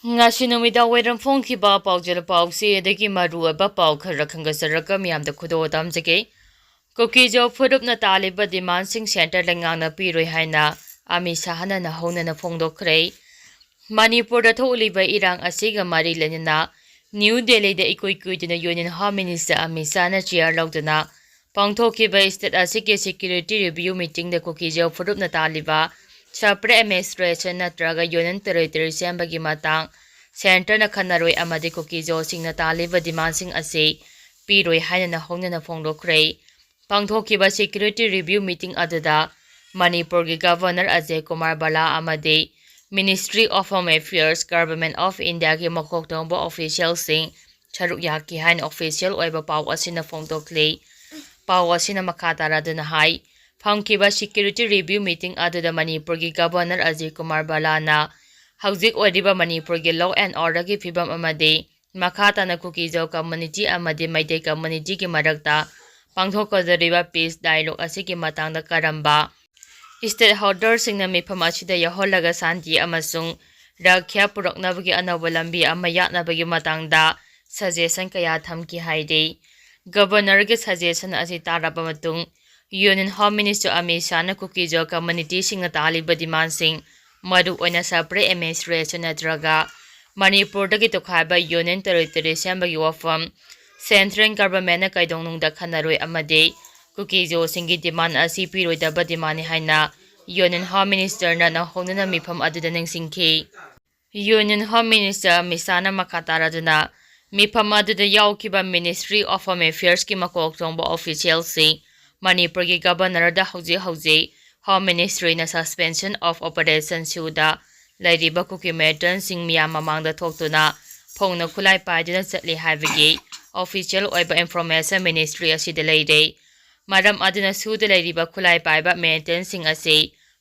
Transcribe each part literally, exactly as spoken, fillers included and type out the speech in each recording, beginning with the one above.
ꯉꯁꯤ ꯅꯨꯃꯤꯗꯥꯡ ꯋꯥꯏꯔꯝ ꯐꯣꯡꯈꯤꯕ ꯄꯥꯎꯖꯦꯜ ꯄꯥꯎꯆꯦ ꯑꯗꯒꯤ ꯃꯔꯨꯑꯣꯏꯕ ꯄꯥꯎ ꯈꯔ ꯈꯪꯒꯠꯆꯔꯒ ꯃꯤꯌꯥꯝꯗ ꯈꯨꯗꯣꯜ ꯇꯝꯖꯒꯦ꯫ ꯀꯨꯀꯤꯖꯣ ꯐꯨꯔꯨꯞꯅ ꯇꯥꯜꯂꯤꯕ ꯗꯤꯃꯥꯟꯁꯤꯡ ꯁꯦꯟꯇꯔꯗ ꯉꯥꯡꯅ ꯄꯤꯔꯣꯏ ꯍꯥꯏꯅ ꯑꯃꯤꯠ ꯁꯥꯍꯅ ꯅꯧꯍꯧꯅꯅ ꯐꯣꯡꯗꯣꯛꯈ꯭ꯔꯦ꯫ ꯃꯅꯤꯄꯨꯔꯗ ꯊꯣꯛꯂꯤꯕ ꯏꯔꯥꯡ ꯑꯁꯤꯒ ꯃꯔꯤ ꯂꯩꯅꯅ ꯅ꯭ꯌꯨ ꯗꯦꯜꯂꯤꯗ ꯏꯀꯨꯏ ꯀꯨꯏꯗꯅ ꯌꯨꯅꯤꯌꯟ ꯍꯣꯝ ꯃꯤꯅꯤꯁꯇꯔ ꯑꯃꯤꯠ ꯁꯥꯍꯅ ꯆꯤꯌꯥꯔ ꯂꯧꯗꯨꯅ ꯄꯥꯡꯊꯣꯛꯈꯤꯕ ꯁ꯭ꯇꯦꯠ ꯑꯁꯤꯒꯤ ꯁꯦꯀ꯭ꯌꯨꯔꯤꯇꯤ ꯔꯤꯚꯤꯌꯨ ꯃꯤꯇꯤꯡꯗ ꯀꯨꯀꯤꯖꯣ ꯐꯨꯔꯨꯞꯅ ꯇꯥꯜꯂꯤꯕ ꯁꯄꯔꯦꯠ ꯑꯦꯗꯃꯤꯅꯤꯁꯇ꯭ꯔꯦꯁꯟ ꯅꯠꯇ꯭ꯔꯒ ꯌꯨꯅꯤꯌꯟ ꯇꯦꯔꯤꯇꯣꯔꯤ ꯁꯦꯝꯕꯒꯤ ꯃꯇꯥꯡ ꯁꯦꯟꯇꯔꯅ ꯈꯟꯅꯔꯣꯏ ꯑꯃꯗꯤ ꯀꯨꯀꯤꯖꯣꯁꯤꯡꯅ ꯇꯥꯜꯂꯤꯕ ꯗꯤꯃꯥꯟꯁꯤꯡ ꯑꯁꯤ ꯄꯤꯔꯣꯏ ꯍꯥꯏꯅ ꯅꯧꯍꯧꯅꯅ ꯐꯣꯡꯗꯣꯛꯈ꯭ꯔꯦ꯫ ꯄꯥꯡꯊꯣꯛꯈꯤꯕ ꯁꯦꯀ꯭ꯌꯨꯔꯤꯇꯤ ꯔꯤꯚꯤꯌꯨ ꯃꯤꯇꯤꯡ ꯑꯗꯨꯗ ꯃꯅꯤꯄꯨꯔꯒꯤ ꯒꯚꯔꯅꯔ ꯑꯖꯌ ꯀꯨꯃꯥꯔ ꯚꯜꯂꯥ ꯑꯃꯗꯤ Ministry of Home Affairs, Government of Indiaꯒꯤ ꯃꯀꯣꯛ ꯊꯣꯡꯕ ꯑꯣꯐꯤꯁꯤꯌꯦꯜꯁꯤꯡ ꯁꯔꯨꯛ ꯌꯥꯈꯤ ꯍꯥꯏꯅ ꯑꯣꯐꯤꯁꯤꯌꯦꯜ ꯑꯣꯏꯕ ꯄꯥꯎ ꯑꯁꯤꯅ ꯐꯣꯡꯗꯣꯛꯂꯤ꯫ ꯄꯥꯎ ꯑꯁꯤꯅ ꯃꯈꯥ ꯇꯥꯔꯗꯨꯅ ꯍꯥꯏ, ꯐꯝꯈꯤꯕ ꯁꯦꯀ꯭ꯌꯨꯔꯤꯇꯤ ꯔꯤꯚꯤꯌꯨ ꯃꯤꯇꯤꯡ ꯑꯗꯨꯗ ꯃꯅꯤꯄꯨꯔꯒꯤ ꯒꯚꯔꯅꯔ ꯑꯖꯌ ꯀꯨꯃꯥꯔ ꯚꯜꯂꯥꯅ ꯍꯧꯖꯤꯛ ꯑꯣꯏꯔꯤꯕ ꯃꯅꯤꯄꯨꯔꯒꯤ law and orderꯒꯤ ꯐꯤꯕꯝ ꯑꯃꯗꯤ ꯃꯈꯥ ꯇꯥꯅ ꯀꯨꯀꯤꯖꯣ ꯀꯝꯃ꯭ꯌꯨꯅꯤꯇꯤ ꯑꯃꯗꯤ ꯃꯩꯇꯩ ꯀꯝꯃ꯭ꯌꯨꯅꯤꯇꯤꯒꯤ ꯃꯔꯛꯇ ꯄꯥꯡꯊꯣꯛꯀꯗꯧꯔꯤꯕ ꯄꯤꯁ ꯗꯥꯏꯂꯣꯒ ꯑꯁꯤꯒꯤ ꯃꯇꯥꯡꯗ ꯀꯔꯝꯕ ꯁ꯭ꯇꯦꯛꯍꯣꯜꯗꯔꯁꯤꯡꯅ ꯃꯤꯐꯝ ꯑꯁꯤꯗ ꯌꯥꯎꯍꯜꯂꯒ ꯁꯥꯟꯇꯤ ꯑꯃꯁꯨꯡ ꯔꯛꯈ꯭ꯌꯥ ꯄꯨꯔꯛꯅꯕꯒꯤ ꯑꯅꯧꯕ ꯂꯝꯕꯤ ꯑꯃ ꯌꯥꯠꯅꯕꯒꯤ ꯃꯇꯥꯡꯗ ꯁꯖꯦꯁꯟ ꯀꯌꯥ ꯊꯝꯈꯤ ꯍꯥꯏꯔꯤ꯫ ꯒꯚꯔꯅꯔꯒꯤ ꯁꯖꯦꯁꯟ ꯑꯁꯤ ꯇꯥꯔꯕ ꯃꯇꯨꯡ ꯌꯨꯅꯤꯌꯟ ꯍꯣꯝ ꯃꯤꯅꯤꯁꯇꯔ ꯑꯃꯤꯠ ꯁꯥꯍꯅ ꯀꯨꯀꯤꯖꯣ ꯀꯝꯃ꯭ꯌꯨꯅꯤꯇꯤꯁꯤꯡꯅ ꯇꯥꯜꯂꯤꯕ ꯗꯤꯃꯥꯟꯁꯤꯡ, ꯃꯔꯨꯑꯣꯏꯅ ꯁꯄꯔꯦꯠ ꯑꯦꯗꯃꯤꯅꯤꯁꯇ꯭ꯔꯦꯁꯟ ꯅꯠꯇ꯭ꯔꯒ ꯃꯅꯤꯄꯨꯔꯗꯒꯤ ꯇꯣꯈꯥꯏꯕ ꯌꯨꯅꯤꯌꯟ ꯇꯦꯔꯤꯇꯣꯔꯤ ꯁꯦꯝꯕꯒꯤ ꯋꯥꯐꯝ ꯁꯦꯟꯇ꯭ꯔꯦꯜ ꯒꯚꯔꯟꯃꯦꯟꯠꯅ ꯀꯩꯗꯧꯅꯨꯡꯗ ꯈꯟꯅꯔꯣꯏ ꯑꯃꯗꯤ ꯀꯨꯀꯤꯖꯣꯁꯤꯡꯒꯤ ꯗꯤꯃꯥꯟ ꯑꯁꯤ ꯄꯤꯔꯣꯏꯗꯕ ꯗꯤꯃꯥꯟꯅꯤ ꯍꯥꯏꯅ ꯌꯨꯅꯤꯌꯟ ꯍꯣꯝ ꯃꯤꯅꯤꯁꯇꯔꯅ ꯅꯧꯍꯧꯅꯅ ꯃꯤꯐꯝ ꯑꯗꯨꯗ ꯅꯤꯡꯁꯤꯡꯈꯤ꯫ ꯌꯨꯅꯤꯌꯟ ꯍꯣꯝ ꯃꯤꯅꯤꯁꯇꯔ ꯑꯃꯤꯠ ꯁꯥꯍꯅ ꯃꯈꯥ ꯇꯥꯔꯗꯨꯅ ꯃꯤꯐꯝ ꯑꯗꯨꯗ ꯌꯥꯎꯈꯤꯕ ꯃꯤꯅꯤꯁꯇ꯭ꯔꯤ ꯑꯣꯐ ꯍꯣꯝ ꯑꯦꯐꯤꯌꯔꯁꯀꯤ ꯃꯀꯣꯛ ꯊꯣꯡꯕ ꯑꯣꯐꯤꯁꯤꯌꯦꯜꯁꯤꯡ ꯃꯅꯤꯄꯨꯔꯒꯤ ꯒꯚꯔꯅꯔꯗ ꯍꯧꯖꯤꯛ ꯍꯧꯖꯤꯛ ꯍꯣꯝ ꯃꯤꯅꯤꯁꯇ꯭ꯔꯤꯅ ꯁꯁꯄꯦꯟꯁꯟ ꯑꯣꯐ ꯑꯣꯄꯔꯦꯁꯟ ꯁꯤꯌꯨꯗ ꯂꯩꯔꯤꯕ ꯀꯨꯀꯤ ꯃꯤꯂꯤꯇꯦꯟꯠꯁꯤꯡ ꯃꯤꯌꯥꯝ ꯃꯃꯥꯡꯗ ꯊꯣꯛꯇꯨꯅ ꯐꯣꯡꯅ ꯈꯨꯠꯂꯥꯏ ꯄꯥꯏꯗꯨꯅ ꯆꯠꯂꯤ ꯍꯥꯏꯕꯒꯤ ꯑꯣꯐꯤꯁꯤꯌꯦꯜ ꯑꯣꯏꯕ ꯏꯟꯐꯣꯔꯃꯦꯁꯟ ꯃꯤꯅꯤꯁꯇ꯭ꯔꯤ ꯑꯁꯤꯗ ꯂꯩꯔꯦ꯫ ꯃꯔꯝ ꯑꯗꯨꯅ ꯁꯤꯌꯨꯗ ꯂꯩꯔꯤꯕ ꯈꯨꯠꯂꯥꯏ ꯄꯥꯏꯕ ꯃꯤꯂꯤꯇꯦꯟꯠꯁꯤꯡ ꯑꯁꯤ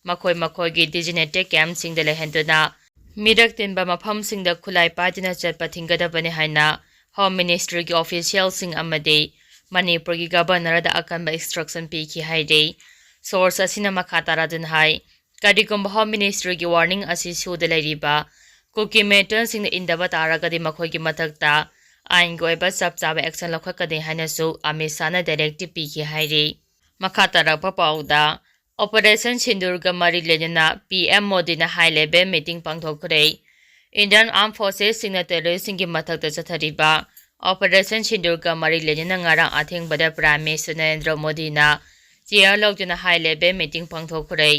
ꯃꯈꯣꯏ ꯃꯈꯣꯏꯒꯤ ꯗꯤꯖꯤꯒꯅꯦꯇꯦꯗ ꯀꯦꯝꯞꯁꯤꯡꯗ ꯂꯩꯍꯟꯗꯨꯅ ꯃꯤꯔꯛ ꯇꯤꯟꯕ ꯃꯐꯝꯁꯤꯡꯗ ꯈꯨꯠꯂꯥꯏ ꯄꯥꯏꯗꯨꯅ ꯆꯠꯄ ꯊꯤꯡꯒꯗꯕꯅꯤ ꯍꯥꯏꯅ ꯍꯣꯝ ꯃꯤꯅꯤꯁꯇ꯭ꯔꯤꯒꯤ ꯑꯣꯐꯤꯁꯤꯌꯦꯜꯁꯤꯡ ꯑꯃꯗꯤ ꯃꯅꯤꯄꯨꯔꯒꯤ ꯒꯚꯔꯅꯔꯗ ꯑꯀꯟꯕ ꯏꯟꯁꯇ꯭ꯔꯛꯁꯟ ꯄꯤꯈꯤ ꯍꯥꯏꯔꯤ꯫ ꯁꯣꯔꯁ ꯑꯁꯤꯅ ꯃꯈꯥ ꯇꯥꯔꯗꯨꯅ ꯍꯥꯏ, ꯀꯔꯤꯒꯨꯝꯕ ꯍꯣꯝ ꯃꯤꯅꯤꯁꯇ꯭ꯔꯤꯒꯤ ꯋꯥꯔꯅꯤꯡ ꯑꯁꯤ ꯁꯤꯌꯨꯗ ꯂꯩꯔꯤꯕ ꯀꯨꯀꯤ ꯃꯤꯂꯤꯇꯦꯟꯁꯤꯡꯅ ꯏꯟꯗꯕ ꯇꯥꯔꯒꯗꯤ ꯃꯈꯣꯏꯒꯤ ꯃꯊꯛꯇ ꯑꯥꯏꯟꯒꯤ ꯑꯣꯏꯕ ꯆꯞ ꯆꯥꯕ ꯑꯦꯛꯁꯟ ꯂꯧꯈꯠꯀꯅꯤ ꯍꯥꯏꯅꯁꯨ ꯑꯃꯤꯠ ꯁꯥꯍꯅ ꯗꯥꯏꯔꯦꯛꯇꯤꯚ ꯄꯤꯈꯤ ꯍꯥꯏꯔꯤ꯫ ꯃꯈꯥ ꯇꯥꯔꯛꯄ ꯄꯥꯎꯗ, ꯑꯣꯄꯔꯦꯁꯟ ꯁꯤꯟꯗꯨꯔꯒ ꯃꯔꯤ ꯂꯩꯅꯅ ꯄꯤ ꯑꯦꯝ ꯃꯣꯗꯤꯅ ꯍꯥꯏ ꯂꯦꯚꯦꯜ ꯃꯤꯇꯤꯡ ꯄꯥꯡꯊꯣꯛꯈ꯭ꯔꯦ꯫ ꯏꯟꯗꯤꯌꯟ ꯑꯥꯔꯝ ꯐꯣꯔꯁꯦꯁꯁꯤꯡꯅ ꯇꯦꯔꯣꯔꯤꯁꯁꯤꯡꯒꯤ ꯃꯊꯛꯇ ꯆꯠꯊꯔꯤꯕ ꯑꯣꯄꯔꯦꯁꯟ ꯁꯤꯟꯗꯨꯔꯒ ꯃꯔꯤ ꯂꯩꯅꯅ ꯉꯔꯥꯡ ꯑꯊꯦꯡꯕꯗ ꯄ꯭ꯔꯥꯏꯝ ꯃꯤꯅꯤꯁꯇꯔ ꯅꯔꯦꯟꯗ꯭ꯔ ꯃꯣꯗꯤꯅ ꯆꯤꯌꯔ ꯂꯧꯗꯨꯅ ꯍꯥꯏ ꯂꯦꯚꯦꯜ ꯃꯤꯇꯤꯡ ꯄꯥꯡꯊꯣꯛꯈ꯭ꯔꯦ꯫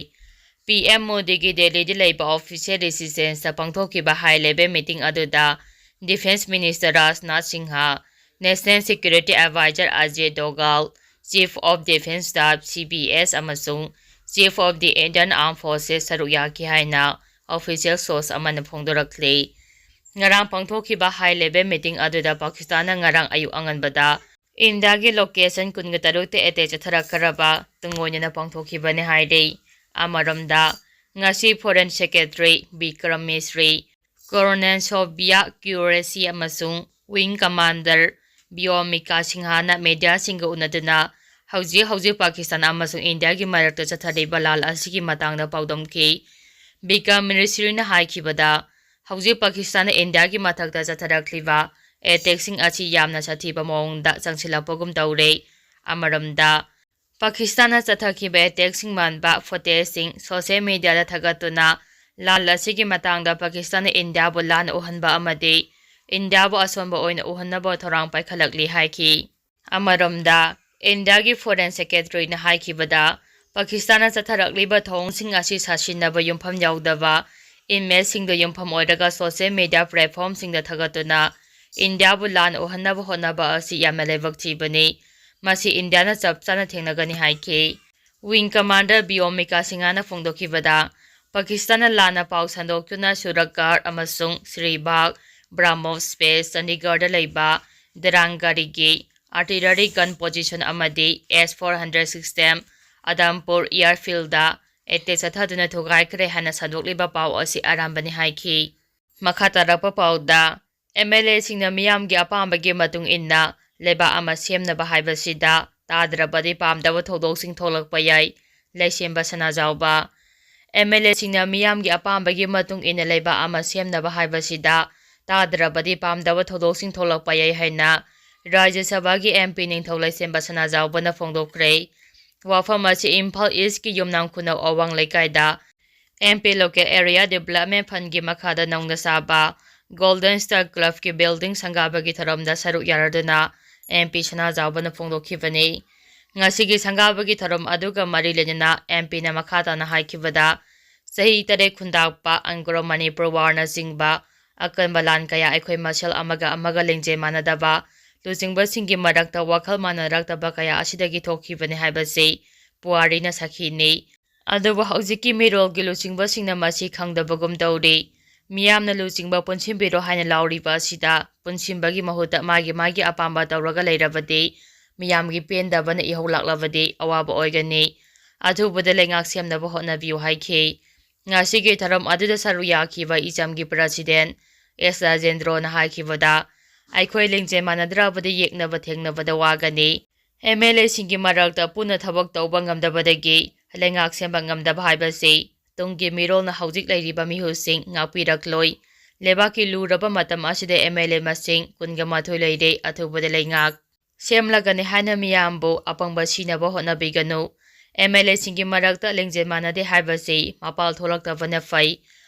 ꯄꯤ ꯑꯦꯝ ꯃꯣꯗꯤꯒꯤ ꯗꯦꯜꯂꯤꯗ ꯂꯩꯕ ꯑꯣꯐꯤꯁꯤꯌꯦꯜ ꯔꯦꯁꯤꯗꯦꯟꯁꯇ ꯄꯥꯡꯊꯣꯛꯈꯤꯕ ꯍꯥꯏ ꯂꯦꯚꯦꯜ ꯃꯤꯇꯤꯡ ꯑꯗꯨꯗ defence minister Rajnath Singh, national security adviser Ajit Doval, chief of defence staff, C D S, ꯑꯃꯁꯨꯡ chief of the Indian armed forces ꯁꯔꯨꯛ ꯌꯥꯈꯤ ꯍꯥꯏꯅ ꯑꯣꯐꯤꯁꯤꯌꯦꯜ ꯁꯣꯔꯁ ꯑꯃꯅ ꯐꯣꯡꯗꯣꯔꯛꯂꯤ꯫ ꯉꯔꯥꯡ ꯄꯥꯡꯊꯣꯛꯈꯤꯕ ꯍꯥꯏ ꯂꯦꯚꯦꯜ ꯃꯤꯇꯤꯡ ꯑꯗꯨꯗ ꯄꯥꯀꯤꯁꯇꯥꯟꯅ ꯉꯔꯥꯡ ꯑꯌꯨꯛ ꯑꯉꯟꯕꯗ ꯏꯟꯗꯤꯌꯥꯒꯤ ꯂꯣꯀꯦꯁꯟ ꯀꯨꯟꯒ ꯇꯔꯨꯛꯇ ꯑꯦꯇꯦꯛ ꯆꯠꯊꯔꯛꯈ꯭ꯔꯕ ꯇꯨꯡꯑꯣꯏꯅꯅ ꯄꯥꯡꯊꯣꯛꯈꯤꯕꯅꯤ ꯍꯥꯏꯔꯤ꯫ ꯑꯃꯔꯣꯝꯗ, ꯉꯁꯤ foreign secretary Bikram ꯃꯤꯁ꯭ꯔꯤ, colonel Sophia ꯀ꯭ꯌꯨꯔꯦꯁꯤ ꯑꯃꯁꯨꯡ ꯋꯤꯡ ꯀꯃꯥꯟꯗꯔ ꯕꯤꯌꯣꯃꯤꯀꯥ ꯁꯤꯡꯍꯥꯅ ꯃꯦꯗꯤꯌꯥꯁꯤꯡꯒ ꯎꯅꯗꯨꯅ ꯍꯧꯖꯤꯛ ꯍꯧꯖꯤꯛ ꯄꯥꯀꯤꯁꯇꯥꯟ ꯑꯃꯁꯨꯡ ꯏꯟꯗꯤꯌꯥꯒꯤ ꯃꯔꯛꯇ ꯆꯠꯊꯔꯤꯕ ꯂꯥꯟ ꯑꯁꯤꯒꯤ ꯃꯇꯥꯡꯗ ꯄꯥꯎꯗꯝꯈꯤ꯫ ꯕꯤꯀ꯭ꯔꯝ ꯃꯤꯁ꯭ꯔꯤꯅ ꯍꯥꯏꯈꯤꯕꯗ, ꯍꯧꯖꯤꯛ ꯄꯥꯀꯤꯁꯇꯥꯟꯅ ꯏꯟꯗꯤꯌꯥꯒꯤ ꯃꯊꯛꯇ ꯆꯠꯊꯔꯛꯂꯤꯕ ꯑꯦꯇꯦꯛꯁꯤꯡ ꯑꯁꯤ ꯌꯥꯝꯅ ꯁꯥꯊꯤꯕ ꯃꯑꯣꯡꯗ ꯆꯪꯁꯤꯜꯂꯛꯄꯒꯨꯝ ꯇꯧꯔꯦ꯫ ꯑꯃꯔꯣꯝꯗ, ꯄꯥꯀꯤꯁꯇꯥꯟꯅ ꯆꯠꯊꯈꯤꯕ ꯑꯦꯇꯦꯛꯁꯤꯡ ꯃꯥꯟꯕ ꯐꯨꯇꯦꯖꯁꯤꯡ ꯁꯣꯁꯤꯌꯦꯜ ꯃꯤꯗꯤꯌꯥꯗ ꯊꯥꯒꯠꯇꯨꯅ ꯂꯥꯟ ꯑꯁꯤꯒꯤ ꯃꯇꯥꯡꯗ ꯄꯥꯀꯤꯁꯇꯥꯟꯅ ꯏꯟꯗꯤꯌꯥꯕꯨ ꯂꯥꯟꯅ ꯎꯍꯟꯕ ꯑꯃꯗꯤ ꯏꯟꯗꯤꯌꯥꯕꯨ ꯑꯁꯣꯟꯕ ꯑꯣꯏꯅ ꯎꯍꯟꯅꯕ ꯊꯧꯔꯥꯡ ꯄꯥꯏꯈꯠꯂꯛꯂꯤ ꯍꯥꯏꯈꯤ꯫ ꯑꯃꯔꯣꯝꯗ, ꯏꯟꯗꯤꯌꯥꯒꯤ ꯐꯣꯔꯦꯟ ꯁꯦꯀ꯭ꯔꯦꯇꯔꯤꯅ ꯍꯥꯏꯈꯤꯕꯗ, ꯄꯥꯀꯤꯁꯇꯥꯟꯅ ꯆꯠꯊꯔꯛꯂꯤꯕ ꯊꯧꯑꯣꯡꯁꯤꯡ ꯑꯁꯤ ꯁꯥꯁꯤꯟꯅꯕ ꯌꯨꯝꯐꯝ ꯌꯥꯎꯗꯕ ꯏꯃꯦꯖꯁꯤꯡꯗ ꯌꯨꯝꯐꯝ ꯑꯣꯏꯔꯒ ꯁꯣꯁꯤꯌꯦꯜ ꯃꯤꯗꯤꯌꯥ ꯄ꯭ꯂꯦꯠꯐꯣꯔꯝꯁꯤꯡꯗ ꯊꯥꯒꯠꯇꯨꯅ ꯏꯟꯗꯤꯌꯥꯕꯨ ꯂꯥꯟ ꯎꯍꯟꯅꯕ ꯍꯣꯠꯅꯕ ꯑꯁꯤ ꯌꯥꯝꯅ ꯂꯥꯏꯕꯛ ꯊꯤꯕꯅꯤ꯫ ꯃꯁꯤ ꯏꯟꯗꯤꯌꯥꯅ ꯆꯞ ꯆꯥꯅ ꯊꯦꯡꯅꯒꯅꯤ ꯍꯥꯏꯈꯤ꯫ ꯋꯤꯡ ꯀꯃꯥꯟꯗꯔ ꯕꯤꯌꯣꯃꯤꯀꯥ ꯁꯤꯡꯍꯥꯅ ꯐꯣꯡꯗꯣꯛꯈꯤꯕꯗ, ꯄꯥꯀꯤꯁꯇꯥꯟꯅ ꯂꯥꯟꯅ ꯄꯥꯎ ꯁꯟꯗꯣꯛꯇꯨꯅ ꯁꯨꯔꯠꯒꯥꯔ ꯑꯃꯁꯨꯡ ꯁ꯭ꯔꯤꯕꯥꯒ, ꯕ꯭ꯔꯥꯃꯣꯁ ꯁ꯭ꯄꯦꯁ, ꯆꯟꯗꯤꯒꯔꯗ ꯂꯩꯕ ꯗꯔꯥꯡꯒꯥꯔꯤꯒꯤ ꯑꯥꯔꯇꯤꯂꯔꯤ ꯒꯟ ꯄꯣꯖꯤꯁꯟ ꯑꯃꯗꯤ ꯑꯦꯁ ꯐꯣꯔ ꯍꯟꯗ꯭ꯔꯦꯠ ꯁꯤꯁꯇꯦꯝ, ꯑꯗꯝꯄꯨꯔ ꯑꯦꯌꯔꯐꯤꯜꯗ ꯑꯦꯇꯦꯛ ꯆꯠꯊꯗꯨꯅ ꯊꯨꯒꯥꯏꯈ꯭ꯔꯦ ꯍꯥꯏꯅ ꯁꯟꯗꯣꯛꯂꯤꯕ ꯄꯥꯎ ꯑꯁꯤ ꯑꯔꯥꯟꯕꯅꯤ ꯍꯥꯏꯈꯤ꯫ ꯃꯈꯥ ꯇꯥꯔꯛꯄ ꯄꯥꯎꯗ, ꯑꯦꯝ ꯑꯦꯜ ꯑꯦꯁꯤꯡꯅ ꯃꯤꯌꯥꯝꯒꯤ ꯑꯄꯥꯝꯕꯒꯤ ꯃꯇꯨꯡ ꯏꯟꯅ ꯂꯩꯕꯥꯛ ꯑꯃ ꯁꯦꯝꯅꯕ ꯍꯥꯏꯕꯁꯤꯗ ꯇꯥꯗ꯭ꯔꯕꯗꯤ ꯄꯥꯝꯗꯕ ꯊꯧꯗꯣꯛꯁꯤꯡ ꯊꯣꯛꯂꯛꯄ ꯌꯥꯏ꯫ ꯂꯩꯁꯦꯝꯕ ꯁꯅꯥꯖꯥꯎꯕ꯫ ꯑꯦꯝ ꯑꯦꯜ ꯑꯦꯁꯤꯡꯅ ꯃꯤꯌꯥꯝꯒꯤ ꯑꯄꯥꯝꯕꯒꯤ ꯃꯇꯨꯡ ꯏꯟꯅ ꯂꯩꯕꯥꯛ ꯑꯃ ꯁꯦꯝꯅꯕ ꯍꯥꯏꯕꯁꯤꯗ ꯇꯥꯗ꯭ꯔꯕꯗꯤ ꯄꯥꯝꯗꯕ ꯊꯧꯗꯣꯛꯁꯤꯡ ꯊꯣꯛꯂꯛꯄ ꯌꯥꯏ ꯍꯥꯏꯅ ꯔꯥꯖ꯭ꯌ ꯁꯚꯥꯒꯤ ꯑꯦꯝ ꯄꯤ ꯅꯤꯡꯊꯧ ꯂꯩꯁꯦꯝꯕ ꯁꯅꯥꯖꯥꯎꯕꯅ ꯐꯣꯡꯗꯣꯛꯈ꯭ꯔꯦ꯫ ꯋꯥꯐꯝ ꯑꯁꯤ ꯏꯝꯐꯥꯜ ꯏꯁꯀꯤ ꯌꯨꯝꯅꯥꯝ ꯈꯨꯅꯧ ꯑꯋꯥꯡ ꯂꯩꯀꯥꯏꯗ M P Local Area Development Fundꯀꯤ ꯃꯈꯥꯗ ꯅꯧꯅ ꯁꯥꯕ Golden Star Clubꯀꯤ building ꯁꯪꯒꯥꯕꯒꯤ ꯊꯧꯔꯝꯗ ꯁꯔꯨꯛ ꯌꯥꯔꯗꯨꯅ ꯑꯦꯝ ꯄꯤ ꯁꯅꯥꯖꯥꯎꯕꯅ ꯐꯣꯡꯗꯣꯛꯈꯤꯕꯅꯤ꯫ ꯉꯁꯤꯒꯤ ꯁꯪꯒꯥꯕꯒꯤ ꯊꯧꯔꯝ ꯑꯗꯨꯒ ꯃꯔꯤ ꯂꯩꯅꯅ ꯑꯦꯝ ꯄꯤꯅ ꯃꯈꯥ ꯇꯥꯅ ꯍꯥꯏꯈꯤꯕꯗ, ꯆꯍꯤ ꯇꯔꯦꯠ ꯈꯨꯟꯗꯥꯛꯄ ꯑꯪꯒ꯭ꯔꯣ ꯃꯅꯤꯄꯨꯔ ꯋꯥꯔꯅꯆꯤꯡꯕ ꯑꯀꯟꯕ ꯂꯥꯟ ꯀꯌꯥ ꯑꯩꯈꯣꯏ ꯃꯁꯦꯜ ꯑꯃꯒ ꯑꯃꯒ ꯂꯤꯡꯖꯦꯜ ꯃꯥꯟꯅꯗꯕ ꯂꯨꯆꯤꯡꯕꯁꯤꯡꯒꯤ ꯃꯔꯛꯇ ꯋꯥꯈꯜ ꯃꯥꯟꯅꯔꯛꯇꯕ ꯀꯌꯥ ꯑꯁꯤꯗꯒꯤ ꯊꯣꯛꯈꯤꯕꯅꯤ ꯍꯥꯏꯕꯁꯤ ꯄꯨꯋꯥꯔꯤꯅ ꯁꯥꯈꯤꯅꯤ꯫ ꯑꯗꯨꯕꯨ ꯍꯧꯖꯤꯛꯀꯤ ꯃꯤꯔꯣꯜꯒꯤ ꯂꯨꯆꯤꯡꯕꯁꯤꯡꯅ ꯃꯁꯤ ꯈꯪꯗꯕꯒꯨꯝ ꯇꯧꯔꯤ꯫ ꯃꯤꯌꯥꯝꯅ ꯂꯨꯆꯤꯡꯕ ꯄꯨꯟꯁꯤꯟꯕꯤꯔꯣ ꯍꯥꯏꯅ ꯂꯥꯎꯔꯤꯕ ꯑꯁꯤꯗ ꯄꯨꯟꯁꯤꯟꯕꯒꯤ ꯃꯍꯨꯠꯇ ꯃꯥꯒꯤ ꯃꯥꯒꯤ ꯑꯄꯥꯝꯕ ꯇꯧꯔꯒ ꯂꯩꯔꯕꯗꯤ, ꯃꯤꯌꯥꯝꯒꯤ ꯄꯦꯟꯗꯕꯅ ꯏꯍꯧ ꯂꯥꯛꯂꯕꯗꯤ ꯑꯋꯥꯕ ꯑꯣꯏꯒꯅꯤ꯫ ꯑꯊꯨꯕꯗ ꯂꯩꯉꯥꯛ ꯁꯦꯝꯅꯕ ꯍꯣꯠꯅꯕꯤꯌꯨ ꯍꯥꯏꯈꯤ꯫ ꯉꯁꯤꯒꯤ ꯊꯧꯔꯝ ꯑꯗꯨꯗ ꯁꯔꯨꯛ ꯌꯥꯈꯤꯕ ꯏꯆꯝꯒꯤ president ꯑꯦꯁ ꯔꯥꯖꯦꯟꯗ꯭ꯔꯣꯅ ꯍꯥꯏꯈꯤꯕꯗ, ꯑꯩꯈꯣꯏ ꯂꯤꯡꯖꯦꯜ ꯃꯥꯟꯅꯗ꯭ꯔꯕꯗꯤ ꯌꯦꯛꯅꯕ ꯊꯦꯡꯅꯕꯗ ꯋꯥꯒꯅꯤ꯫ ꯑꯦꯝ ꯑꯦꯜ ꯑꯦꯁꯤꯡꯒꯤ ꯃꯔꯛꯇ ꯄꯨꯟꯅ ꯊꯕꯛ ꯇꯧꯕ ꯉꯝꯗꯕꯗꯒꯤ ꯂꯩꯉꯥꯛ ꯁꯦꯝꯕ ꯉꯝꯗꯕ ꯍꯥꯏꯕꯁꯤ ꯇꯨꯡꯒꯤ ꯃꯤꯔꯣꯜꯅ ꯍꯧꯖꯤꯛ ꯂꯩꯔꯤꯕ ꯃꯤꯍꯨꯠꯁꯤꯡ ꯉꯥꯛꯄꯤꯔꯛꯂꯣꯏ꯫ ꯂꯩꯕꯥꯛꯀꯤ ꯂꯨꯔꯕ ꯃꯇꯝ ꯑꯁꯤꯗ ꯑꯦꯝ ꯑꯦꯜ ꯑꯦ ꯃꯁꯤꯡ ꯀꯨꯟꯒ ꯃꯥꯊꯣꯏ ꯂꯩꯔꯦ꯫ ꯑꯊꯨꯕꯗ ꯂꯩꯉꯥꯛ ꯁꯦꯝꯂꯒꯅꯤ ꯍꯥꯏꯅ ꯃꯤꯌꯥꯝꯕꯨ ꯑꯄꯪꯕ ꯁꯤꯅꯕ ꯍꯣꯠꯅꯕꯤꯒꯅꯨ꯫ ꯑꯦꯝ ꯑꯦꯜ ꯑꯦꯁꯤꯡꯒꯤ ꯃꯔꯛꯇ ꯂꯤꯡꯖꯦꯜ ꯃꯥꯟꯅꯗꯦ ꯍꯥꯏꯕꯁꯤ ꯃꯄꯥꯜ ꯊꯣꯛꯂꯛꯇꯕꯅ ꯐꯩ꯫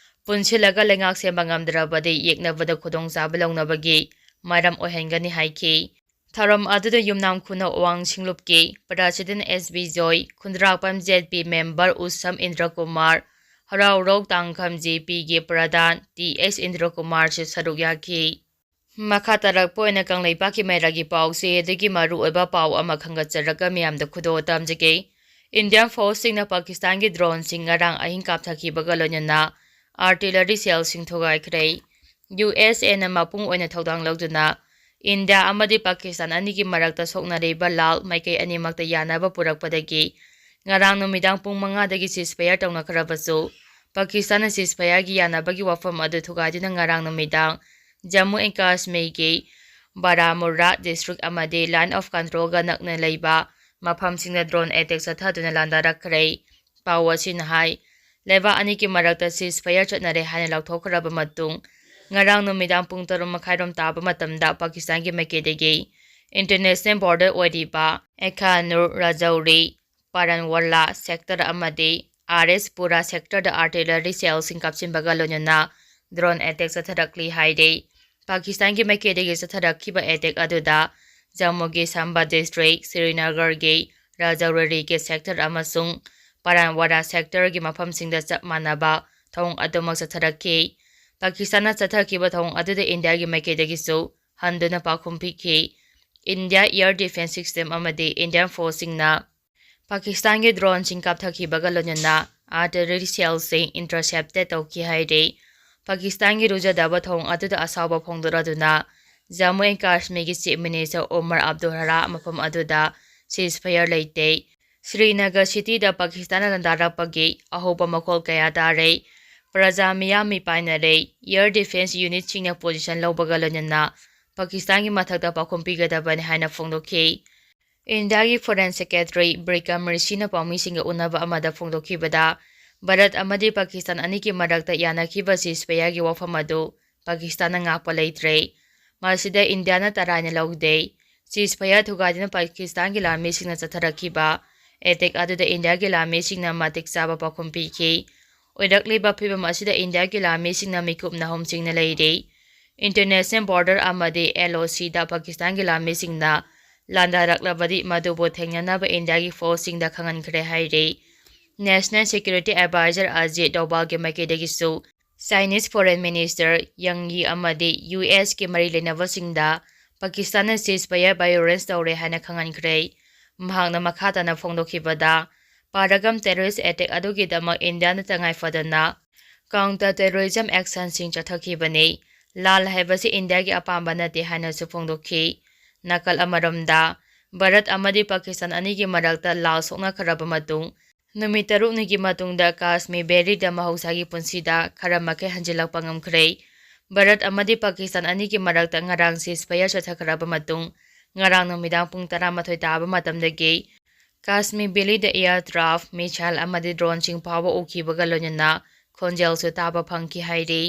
ꯄꯨꯟꯁꯤꯜꯂꯒ ꯂꯩꯉꯥꯛ ꯁꯦꯝꯕ ꯉꯝꯗ꯭ꯔꯕꯗꯤ ꯌꯦꯛꯅꯕꯗ ꯈꯨꯗꯣꯡꯆꯥꯕ ꯂꯧꯅꯕꯒꯤ ꯃꯔꯝ ꯑꯣꯏꯍꯟꯒꯅꯤ ꯍꯥꯏꯈꯤ꯫ ꯊꯧꯔꯝ ꯑꯗꯨꯗ ꯌꯨꯝꯅꯥꯝ ꯈꯨꯅꯧ ꯑꯋꯥꯡ ꯁꯤꯡꯂꯨꯞꯀꯤ president ꯑꯦꯁ ꯕꯤ ꯖꯣꯏ, ꯈꯨꯟꯗ꯭ꯔꯥꯛꯄꯝ ꯖꯦꯠ ꯄꯤ member ꯎꯁꯝ ꯏꯟꯗ꯭ꯔꯀꯨꯃꯥꯔ, ꯍꯔꯥꯎꯔꯧ ꯇꯥꯡꯈꯝ ꯖꯦ ꯄꯤꯒꯤ ꯄ꯭ꯔꯙꯥꯟ ꯇꯤ ꯑꯦꯁ ꯏꯟꯗ꯭ꯔꯀꯨꯃꯥꯔꯁꯨ ꯁꯔꯨꯛ ꯌꯥꯈꯤ꯫ ꯃꯈꯥ ꯇꯥꯔꯛꯄ ꯑꯣꯏꯅ ꯀꯪꯂꯩꯄꯥꯛꯀꯤ ꯃꯩꯔꯥꯒꯤ ꯄꯥꯎꯁꯦ ꯑꯗꯨꯒꯤ ꯃꯔꯨꯑꯣꯏꯕ ꯄꯥꯎ ꯑꯃ ꯈꯪꯒꯠꯆꯔꯒ ꯃꯤꯌꯥꯝꯗ ꯈꯨꯗꯣꯜ ꯇꯝꯖꯒꯦ꯫ Indian forceꯁꯤꯡꯅ ꯄꯥꯀꯤꯁꯇꯥꯟꯒꯤ droneꯁꯤꯡ ꯉꯔꯥꯡ ꯑꯍꯤꯡ ꯀꯥꯞꯊꯈꯤꯕꯒ ꯂꯣꯏꯅꯅ artillery shellꯁꯤꯡ ꯊꯨꯒꯥꯏꯈ꯭ꯔꯦ꯫ ꯌꯨ ꯑꯦꯁ ꯑꯦꯅ ꯃꯄꯨꯡ ꯑꯣꯏꯅ ꯊꯧꯗꯥꯡ ꯂꯧꯗꯨꯅ ꯏꯟꯗꯤꯌꯥ ꯑꯃꯗꯤ ꯄꯥꯀꯤꯁꯇꯥꯟ ꯑꯅꯤꯒꯤ ꯃꯔꯛꯇ ꯁꯣꯛꯅꯔꯤꯕ ꯂꯥꯜ ꯃꯥꯏꯀꯩ ꯑꯅꯤꯃꯛꯇ ꯌꯥꯅꯕ ꯄꯨꯔꯛꯄꯗꯒꯤ ꯉꯔꯥꯡ ꯅꯨꯃꯤꯗꯥꯡ ꯄꯨꯡ ꯃꯉꯥꯗꯒꯤ ceasefire ꯇꯧꯅꯈ꯭ꯔꯕꯁꯨ, ꯄꯥꯀꯤꯁꯇꯥꯟꯅ ceasefireꯒꯤ ꯌꯥꯅꯕꯒꯤ ꯋꯥꯐꯝ ꯑꯗꯨ ꯊꯨꯒꯥꯏꯗꯨꯅ ꯉꯔꯥꯡ ꯅꯨꯃꯤꯗꯥꯡ ꯖꯝꯃꯨ and ꯀꯥꯁꯃꯤꯔꯒꯤ ꯕꯥꯔꯥꯃꯨꯔꯥ district ꯑꯃꯗꯤ line of controlꯒ ꯅꯛꯅ ꯂꯩꯕ ꯃꯐꯝꯁꯤꯡꯗ drone attack ꯆꯠꯊꯗꯨꯅ ꯂꯥꯟꯗꯥꯔꯛꯈ꯭ꯔꯦ꯫ ꯄꯥꯎ ꯑꯁꯤꯅ ꯍꯥꯏ, ꯂꯩꯕꯥꯛ ꯑꯅꯤꯒꯤ ꯃꯔꯛꯇ ceasefire ꯆꯠꯅꯔꯦ ꯍꯥꯏꯅ ꯂꯥꯎꯊꯣꯛꯈ꯭ꯔꯕ ꯃꯇꯨꯡ, ꯉꯔꯥꯡ ꯅꯨꯃꯤꯗꯥꯡ ꯄꯨꯡ ꯇꯔꯨꯛ ꯃꯈꯥꯏꯔꯣꯝ ꯇꯥꯕ ꯃꯇꯝꯗ ꯄꯥꯀꯤꯁꯇꯥꯟꯒꯤ ꯃꯥꯏꯀꯩꯗꯒꯤ international border ꯑꯣꯏꯔꯤꯕ ꯑꯦꯈꯥꯅꯨꯔ ꯔꯥꯖꯧꯔꯤ, ꯄꯥꯔꯥꯟꯋꯥꯂꯥ sector ꯑꯃꯗꯤ ꯑꯥꯔ ꯑꯦꯁ ꯄꯨꯔꯥ sectorꯗ artillery shellꯁꯤꯡ ꯀꯥꯞꯁꯤꯟꯕꯒ ꯂꯣꯏꯅꯅ drone attack ꯆꯠꯊꯔꯛꯂꯤ ꯍꯥꯏꯔꯤ꯫ ꯄꯥꯀꯤꯁꯇꯥꯟꯒꯤ ꯃꯥꯏꯀꯩꯗꯒꯤ ꯆꯠꯊꯔꯛꯈꯤꯕ attack ꯑꯗꯨꯗ ꯖꯝꯃꯨꯒꯤ ꯁꯥꯝꯕꯥ district, ꯁ꯭ꯔꯤꯅꯒꯔꯒꯤ ꯔꯥꯖꯧꯔꯤꯒꯤ sector ꯑꯃꯁꯨꯡ ꯄꯥꯔꯥꯟꯋꯥꯂꯥ sectorꯒꯤ ꯃꯐꯝꯁꯤꯡꯗ ꯆꯞ ꯃꯥꯟꯅꯕ ꯊꯧꯑꯣꯡ ꯑꯗꯨꯃꯛ ꯆꯠꯊꯔꯛꯈꯤ꯫ ꯄꯥꯀꯤꯁꯇꯥꯟꯅ ꯆꯠꯊꯈꯤꯕ ꯊꯧꯑꯣꯡ ꯑꯗꯨꯗ ꯏꯟꯗꯤꯌꯥꯒꯤ ꯃꯥꯏꯀꯩꯗꯒꯤꯁꯨ ꯍꯟꯗꯨꯅ ꯄꯥꯎꯈꯨꯝ ꯄꯤꯈꯤ꯫ ꯏꯟꯗꯤꯌꯥ air defence system ꯑꯃꯗꯤ ꯏꯟꯗꯤꯌꯥꯟ forceꯁꯤꯡꯅ ꯄꯥꯀꯤꯁꯇꯥꯟꯒꯤ droneꯁꯤꯡ ꯀꯥꯞꯊꯈꯤꯕꯒ ꯂꯣꯏꯅꯅ artillery shellꯁꯤꯡ intercepted ꯇꯧꯈꯤ ꯍꯥꯏꯔꯤ꯫ ꯄꯥꯀꯤꯁꯇꯥꯟꯒꯤ ꯂꯨꯖꯗꯕ ꯊꯧꯑꯣꯡ ꯑꯗꯨꯗ ꯑꯁꯥꯎꯕ ꯐꯣꯡꯗꯣꯔꯗꯨꯅ Jammu and ꯀꯥꯁꯃꯤꯔꯒꯤ Chief Minister Umar Abdul ꯍꯔꯥ ꯃꯐꯝ ꯑꯗꯨꯗ ceasefire ꯂꯩꯇꯦ, ꯁ꯭ꯔꯤꯅꯒꯔ cityꯗ ꯄꯥꯀꯤꯁꯇꯥꯟꯅ ꯂꯥꯟꯗꯥꯔꯛꯄꯒꯤ ꯑꯍꯧꯕ ꯃꯈꯣꯜ ꯀꯌꯥ ꯇꯥꯔꯦ꯫ ꯄ꯭ꯔꯖꯥ ꯃꯤꯌꯥꯝ ꯃꯤꯄꯥꯏꯅꯔꯦ꯫ Air defence unitꯁꯤꯡꯅ position ꯂꯧꯕꯒ ꯂꯣꯏꯅꯅ ꯄꯥꯀꯤꯁꯇꯥꯟꯒꯤ ꯃꯊꯛꯇ ꯄꯥꯎꯈꯨꯝ ꯄꯤꯒꯗꯕꯅꯤ ꯍꯥꯏꯅ ꯐꯣꯡꯗꯣꯛꯈꯤ꯫ ꯏꯟꯗꯤꯌꯥꯒꯤ Foreign Secretary ꯕꯤꯀ꯭ꯔꯝ ꯃꯤꯁ꯭ꯔꯤꯅ ꯄꯥꯎꯃꯤꯁꯤꯡꯒ ꯎꯅꯕ ꯑꯃꯗ ꯐꯣꯡꯗꯣꯛꯈꯤꯕꯗ, ꯚꯥꯔꯠ ꯑꯃꯗꯤ ꯄꯥꯀꯤꯁꯇꯥꯟ ꯑꯅꯤꯒꯤ ꯃꯔꯛꯇ ꯌꯥꯅꯈꯤꯕ ceasefireꯒꯤ ꯋꯥꯐꯝ ꯑꯗꯨ ꯄꯥꯀꯤꯁꯇꯥꯟꯅ ꯉꯥꯛꯄ ꯂꯩꯇ꯭ꯔꯦ꯫ ꯃꯁꯤꯗ ꯏꯟꯗꯤꯌꯥꯅ ꯇꯔꯥꯏꯅ ꯂꯧꯗꯦ꯫ Ceasefire ꯊꯨꯒꯥꯏꯗꯨꯅ ꯄꯥꯀꯤꯁꯇꯥꯟꯒꯤ ꯂꯥꯟꯃꯤꯁꯤꯡꯅ ꯆꯠꯊꯔꯛꯈꯤꯕ attack ꯑꯗꯨꯗ ꯏꯟꯗꯤꯌꯥꯒꯤ ꯂꯥꯟꯃꯤꯁꯤꯡꯅ ꯃꯇꯤꯛ ꯆꯥꯕ ꯄꯥꯎꯈꯨꯝ ꯄꯤꯈꯤ꯫ ꯑꯣꯏꯔꯛꯂꯤꯕ ꯐꯤꯚꯝ ꯑꯁꯤꯗ ꯏꯟꯗꯤꯌꯥꯒꯤ ꯂꯥꯟꯃꯤꯁꯤꯡꯅ ꯃꯤꯀꯨꯞ ꯅꯥꯍꯨꯝ ꯆꯤꯡꯅ ꯂꯩꯔꯤ꯫ International border ꯑꯃꯗꯤ LOCꯗ ꯄꯥꯀꯤꯁꯇꯥꯟꯒꯤ ꯂꯥꯟꯃꯤꯁꯤꯡꯅ ꯂꯥꯟꯗꯥꯔꯛꯂꯕꯗꯤ ꯃꯗꯨꯕꯨ ꯊꯦꯡꯅꯅꯕ ꯏꯟꯗꯤꯌꯥꯒꯤ forceꯁꯤꯡꯗ ꯈꯪꯍꯟꯈ꯭ꯔꯦ ꯍꯥꯏꯔꯤ꯫ National Security Advisor Ajit ꯗꯣꯚꯥꯜꯒꯤ ꯃꯥꯏꯀꯩꯗꯒꯤꯁꯨ Chinese Foreign Minister Wang Yi ꯑꯃꯗꯤ USꯀꯤ ꯃꯔꯤ ꯂꯩꯅꯕꯁꯤꯡꯗ ꯄꯥꯀꯤꯁꯇꯥꯟꯅ ceasefire violation ꯇꯧꯔꯦ ꯍꯥꯏꯅ ꯈꯪꯍꯟꯈ꯭ꯔꯦ꯫ ꯃꯍꯥꯛꯅ ꯃꯈꯥ ꯇꯥꯅ ꯐꯣꯡꯗꯣꯛꯈꯤꯕꯗ, ꯄꯍꯜꯒꯥꯝ terrorist attack ꯑꯗꯨꯒꯤꯗꯃꯛ ꯏꯟꯗꯤꯌꯥꯅ ꯇꯉꯥꯏ ꯐꯗꯅ counter terrorism actionꯁꯤꯡ ꯆꯠꯊꯈꯤꯕꯅꯤ꯫ ꯂꯥꯟ ꯍꯥꯏꯕꯁꯤ ꯏꯟꯗꯤꯌꯥꯒꯤ ꯑꯄꯥꯝꯕ ꯅꯠꯇꯦ ꯍꯥꯏꯅꯁꯨ ꯐꯣꯡꯗꯣꯛꯈꯤ꯫ ꯅꯥꯀꯜ ꯑꯃꯔꯣꯝꯗ, ꯚꯥꯔꯠ ꯑꯃꯗꯤ ꯄꯥꯀꯤꯁꯇꯥꯟ ꯑꯅꯤꯒꯤ ꯃꯔꯛꯇ ꯂꯥꯜ ꯁꯣꯛꯅꯈ꯭ꯔꯕ ꯃꯇꯨꯡ, ꯅꯨꯃꯤꯠ ꯇꯔꯨꯛꯅꯤꯒꯤ ꯃꯇꯨꯡꯗ ꯀꯥꯁꯃꯤꯔ valleyꯗ ꯃꯍꯧꯁꯥꯒꯤ ꯄꯨꯟꯁꯤꯗ ꯈꯔ ꯃꯈꯩ ꯍꯟꯖꯤꯜꯂꯛꯄ ꯉꯝꯈ꯭ꯔꯦ꯫ ꯚꯥꯔꯠ ꯑꯃꯗꯤ ꯄꯥꯀꯤꯁꯇꯥꯟ ꯑꯅꯤꯒꯤ ꯃꯔꯛꯇ ꯉꯔꯥꯡ ceasefire ꯆꯠꯊꯈ꯭ꯔꯕ ꯃꯇꯨꯡ, ꯉꯔꯥꯡ ꯅꯨꯃꯤꯗꯥꯡ ꯄꯨꯡ ꯇꯔꯥꯃꯥꯊꯣꯏ ꯇꯥꯕ ꯃꯇꯝꯗꯒꯤ ꯀꯥꯁꯃꯤ ꯚꯦꯂꯤꯗ ꯑꯦꯌꯥꯔ ꯀ꯭ꯔꯥꯐ, ꯃꯤꯁꯥꯏꯜ ꯑꯃꯗꯤ ꯗ꯭ꯔꯣꯟꯁꯤꯡ ꯐꯥꯎꯕ ꯎꯈꯤꯕꯒ ꯂꯣꯏꯅꯅ ꯈꯣꯟꯖꯦꯜꯁꯨ ꯇꯥꯕ ꯐꯪꯈꯤ ꯍꯥꯏꯔꯤ꯫